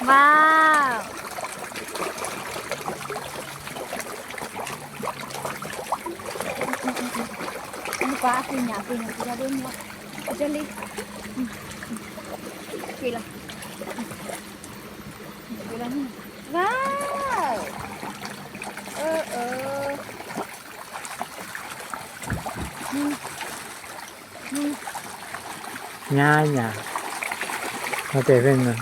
Wow. ကွၢ်အပှ့ၤညါ အပှ့ၤညါ ပှ့ၤလီၤ ပှ့ၤလီၤ ပှ့ၤလီၤ Wow. အၢ အၢ ညါညါ အတဲဖဲန့ၣ်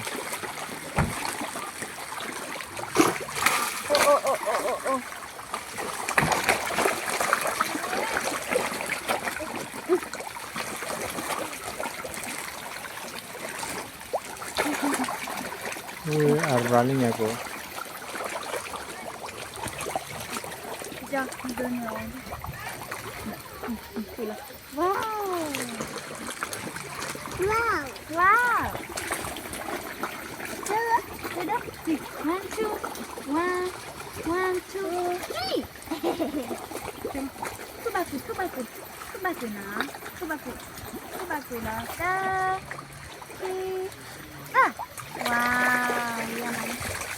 အရၤလံညါကိး Wow. Wow. Wow. One, two, one, one, two, three. ထုဘၣ်ကွံာ် ထုဘၣ်ကွံာ် ထုဘၣ်ကွံာ်နီၤ ထုဘၣ်ကွံာ် ထုဘၣ်ကွံာ်လီၤ တၢ ခံ သၢ Wow. ယမၤ